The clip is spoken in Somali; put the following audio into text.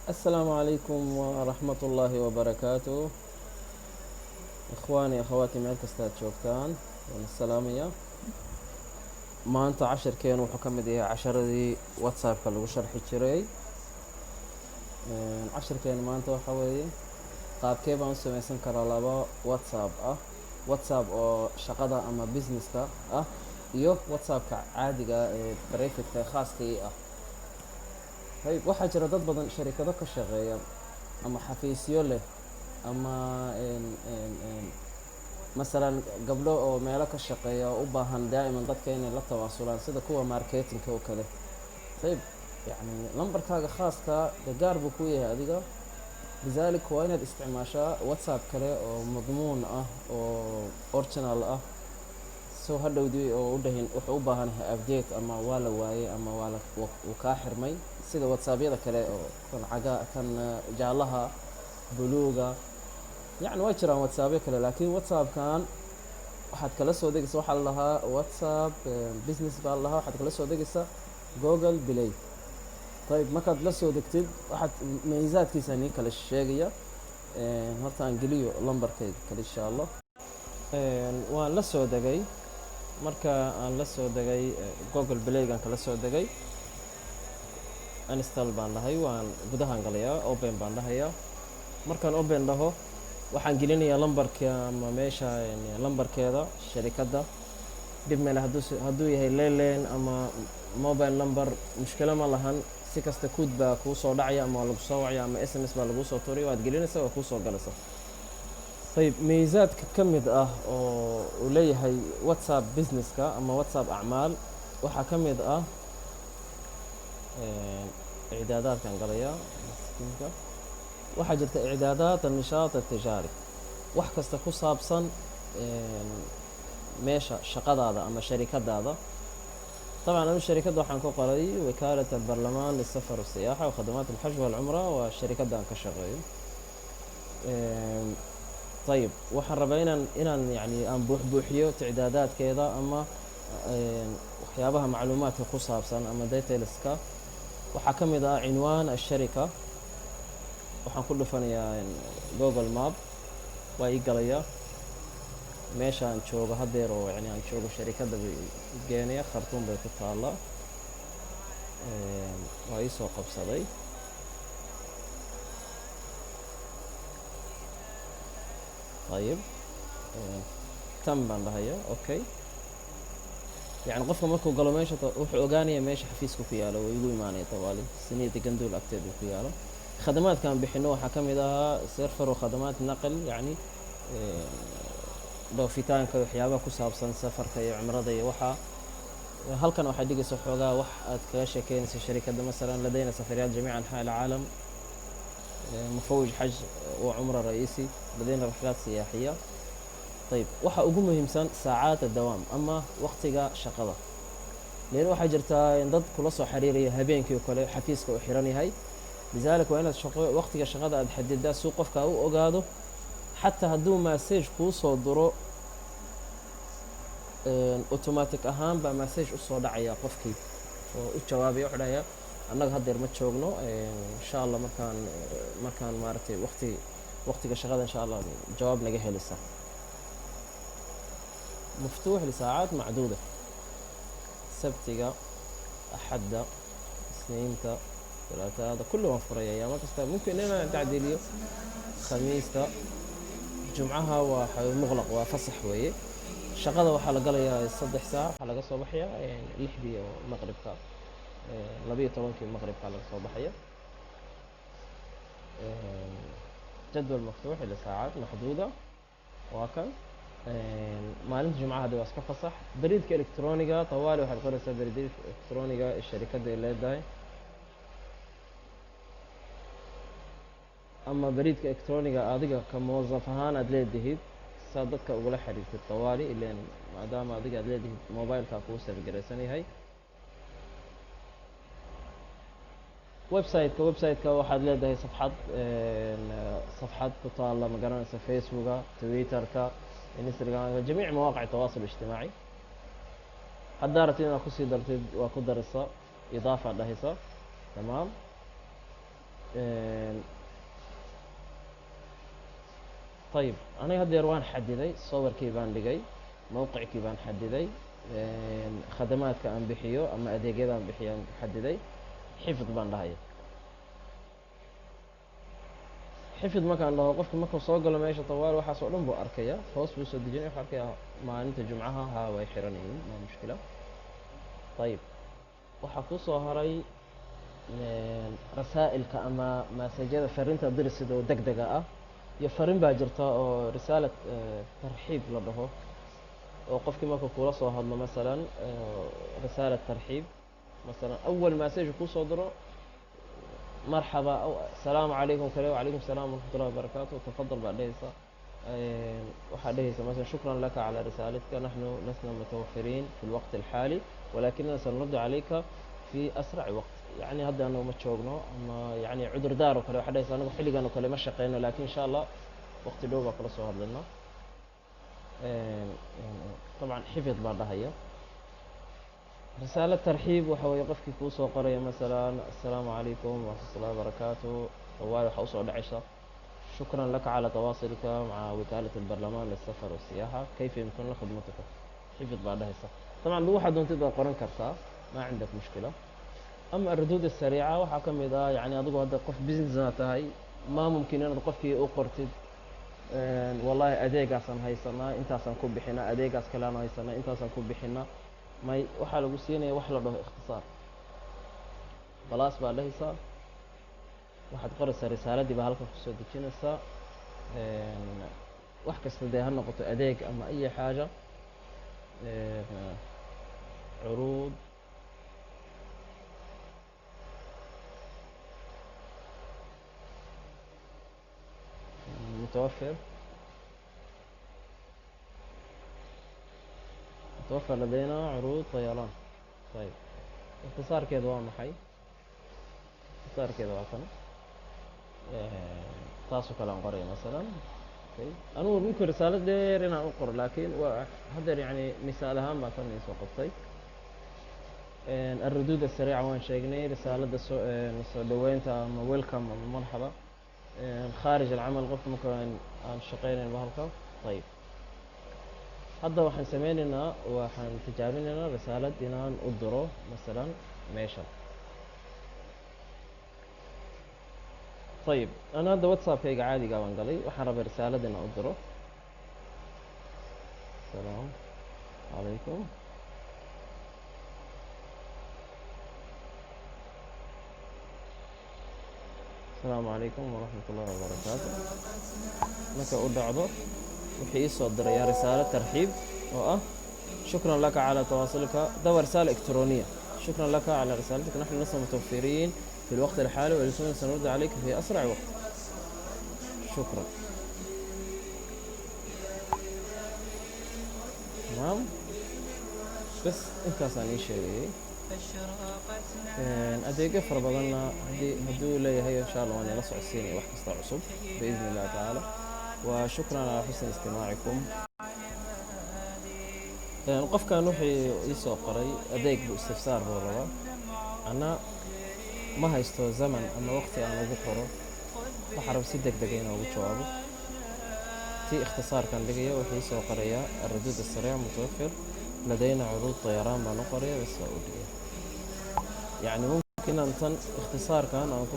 السلام عليكم ورحمة الله وbarakaatuh. Ikhwaani, akhawaati, meel kasta aad joogtaan, waan salaamaya. Maanta cashirkeenu wuxuu ka mid yahay casharadii WhatsAppka lagu sharxi jiray. Cashirkeenu maanta waxa weeye qaabkee baan u sameysan karaa laba WhatsApp ah: WhatsApp oo shaqada ama businesska ah iyo WhatsAppka caadiga ee privateka, khaaska ii ah. Ayib, waxaa jira dad badan, sharikado ka shaqeeya ama xafiisyo leh ama masalan gabdho oo meelo ka shaqeeya oo u baahan daa'iman dadka inay la tawaasulaan, sida kuwa marketingka oo kale. Ayib, yacni lambarkaaga khaaska dee gaar buu ku yahay adiga. Lidalik waa inaad isticmaashaa WhatsApp kale oo madmuun ah oo original ah, so hadhowdii oo u dhahin wuxuu u baahan yahay update ama waa la waayey ama waa la uu kaa xirmay, sida WhatsAppyada kale oo kan caga, kan jaalaha, buluuga. Yacni waa jiraan WhatsAppyo kale, laakiin WhatsAppkan waxaad kala soo degaysa, waxaa la dhahaa WhatsApp Business baa la dhahaa. Waxaad kala soo degaysaa Google Play. Ayib, markaad la soo degtid, waxaad miisaadkiisa nii kala sheegaya. Horta aan geliyo lambarkayga kale, insha Allah. Waan la soo degay. Marka aan la soo degay, Google Playgaan kala soo degay, install baan dhahay, waan gudahaan galayaa, open baan dhahayaa. Markaan open dhaho, waxaan gelinayaa lambarka ama meesha lambarkeeda sharikadda. Dhib male hadduu yahay landline ama mobile number, mushkilo ma lahan. Si kasta code baa kuu soo dhacaya ama waa lagu soo wacaya ama SMS baa laguu soo turay, waad gelinaysaa, waa kuu soo galaysa. Ayib, miisaadka ka mid ah oo uu leeyahay WhatsApp Businesska ama WhatsApp acmaal waxaa ka mid ah icdaadaadkan galaya miskiinka. Waxaa jirta icdaadaat النشاط التجاري, wax kasta ku saabsan meesha shaqadaada ama sharikadaada. طبعا anu sharikadda waxaan ku qoray وكالة البرلمان للسفر والسياحة وخدمات الحج والعمرة, waa sharikadda aan ka shaqeeyo. Ayib, waxaan rabaa inaan yani aan buuxbuuxiyo ticdaadaadkeeda ama waxyaabaha macluumaadka ku saabsan ama detailska. Waxaa ka mid ah cinwaan الشharika. Waxaan ku dhufanayaa Google Map, waa ii galaya meesha aan joogo haddeer, oo yani aan joogo sharikadda bay geenaya. Khartuum bay ku taallaa, waa ii soo qabsaday. Ayib, tan baan dhahaya, okay. Yani qofka markuu galo meesha wuxuu ogaanaya meesha xafiiska ku yaalo, wuu igu imaanaya tawaali. Siniyada Ganduul agteed uu ku yaalo. Khadamaadkaan bixino waxaa ka mid ahaa سفر وخدمات نقل, yacni dhoofitaanka, waxyaabaha ku saabsan safarka iyo cumrada iyo waxaa. Halkan waxaad dhigaysa xoogaa wax aad kaga sheekeynaysa sharikadda, masalan لدينا سفريات جميع أنحاء العالم, مفوج حج وعمرة رئيسي, لدينا رحلات سياحية. طيب, waxa ugu muhiimsan ساعات الدوام ama waqtiga shaqada, lean waxaa jirtaa in dad kula soo xiriiraya habeenkii oo kale, xafiiska uu xiran yahay. Lidalik waa inaad shaqo waqtiga shaqada aad xadidaa si qofka u ogaado. Xataa hadduu message kuu soo diro, automatic ahaan baa message usoo dhacaya qofkii oo u jawaabaya, wuxuu dhahaya: "Annaga haddeer ma joogno, insha Allah markaan maaragtay waqtiga shaqada, insha Allah jawaab naga helisa." مفتوح لساعات معدودة, sabtiga, axadda, isniinta, talaatada, kulli waan furaya. Ayaamo kasta mumkin inaan tacdiiliyo. Khamiista, jumcaha waa مغلق, waa fasax weeye. Shaqada waxaa la galayaa 3 saac, waxaa laga soo baxaya 6dii oo maqribka, 12kii maqribka laga soo baxaya. جدول مفتوح لساعات محدودة, waa kan. Maalinta jumcaha de waa iska fasax. Bariidka electroniga tawaali waxaad qoraysaa bariidka electroniga ee sharikadda ay leedahay ama bariidka electroniga adiga ka muwasaf ahaan aad leedihid, saad dadka ugula xiriirtid tawaali, ileen maadaama adiga aad leedihid, mobileka kuu safgaraysan yahay. Website-ka waxaad leedahay safxad ku taalla, ma garanaysa, Facebooka, Twitterka, Instagramka, جميع مواقع التواصل الاجتماعي. Haddaa rabtid inaad kusii dartid, waa ku daraysa, idaafa dhahaysa. Tamaam. Ayib, aniga haddeer waan xadiday, sawirkii baan dhigay, mowqicii baan xadiday, khadamaadka aan bixiyo ama adeegyada aan bixiyo aan xadiday. Xifd baan dhahaya. Xifid markaan dhaho, qofka markuu soo galo meesha tawaal waxaas oo dhan buu arkaya, hoos buu soo dejinaya, wuxuu arkaya maalinta jumcaha haa way xiran yihiin, maa mushkila. Ayib, waxaa ku soo haray rasaa'ilka ama maasajyada, fariinta dirisida oo deg dega ah, iyo farin baa jirta oo risaalat tarxiib la dhaho, oo qofkii marka kula soo hadlo, masalan risaalat tarxiib, masalan awal message kusoo diro, marxaba aw asalaamu calaykum kale, wacalaykum salaam waraxmat ullahi wabarakaatu, tafadal baa dhehaysa. Waxaa dhehaysa masalan: shukran laka calى risaalatika, naxnu lasna mutawafiriin fi lwaqti alxaali, walakinana sanurdu calayka fi asraci waqt. Yani hadda anagu ma joogno, ama yani cudurdaar oo kale waxaa dhehaysa, anagu xilligan oo kale ma shaqeyno, lakin insha Allah waqti dhow baa kula soo hadlayna. طبعا xifid baa dhahaya. Risaalo tarxiib waxa weeye qofkii kuu soo qoraya, masalan assalaamu calaykum waraxmat ullahi wabarakaatu, tawaal waxaa usoo dhacaysa: شكرا لك على تواصلك مع وكالة البرلمان للسفر والسياحة، كيف يمكننا خدمتك؟ xifid baa dhahaysa. طبعا waxaa doontid baad qoran kartaa، ما عندك مشكلة. أما الردود السريعة waxaa ka mid ah, yani adigu hadda qof business tahay, ma mumkin inaad qofkii u qortid wallahi adeegaasaan haysanaa, intaasaan ku bixinaa, adeegaas kalean haysanaa, intaasaan ku bixinaa. May, waxaa lagu siinaya wax la dhaho ikhtisaar. Balaas baa dhahaysaa, waxaad qoraysaa risaaladii baa halkan kusoo dejinaysaa, wax kasta dee ha noqoto, adeeg ama أي xaaja, curuud متوفر، متوفر لدينا عروض طيران. طيب، اختصارkeedu waa maxay? Ikhtisaarkeedu waa kan, taasoo kale aan qoraya masalan. Okay, anugu mumkin risaalo dheer inaan u qoro, laakiin waa haddeer yani misaal ahaan baa tan iisoo qabtay. الردود السريعة waan sheegnay, risaalada soo dhaweynta ama welcome ama marxaba, خارج العمل, qofka marka aan shaqeynayn bahalka. طيب, hadda waxaan sameyneynaa, waxaan tijaabinaynaa risaalad inaan u diro masalan meeshan. طيب, أنا hadda WhatsAppkayga caadiga baan galay, waxaan rabay risaalad inaan u diro. السلام عليكم، السلام عليكم ورحمة الله وبركاته. Marka u dhacdo, wuxuu ii soo dirayaa risaalo tarxiib oo ah: شكرا لك على تواصلك. ده رسالة إلكترونية: شكرا لك على رسالتك، نحن لسنا متوفرين في الوقت الحالي، ولكن سنرد عليك في أسرع وقت، شكرا. تمام، bas intaasaan ii sheegayay. Adeegyo fara badanna hadduu leeyahay, insha Allah waan ila socodsiinaya wax kasta cusub بإذن الله تعالى. وشكرا على حسن استماعكم. Qofkan wuxuu ii soo qoray adeeg buu, istifsaar buu rabaa. Anna ma haysto zaman ama waqti aan ugu qoro, waxaa raba si deg dega inaan ugu jawaabo. Tii ikhtisaarkan dhigaya, wuxuu ii soo qorayaa الردود السريع: متوفر لدينا عروض طيران baan u qoraya, bas waa u dhigaya. Yani mumkin inaan tan ikhtisaarkan aan ku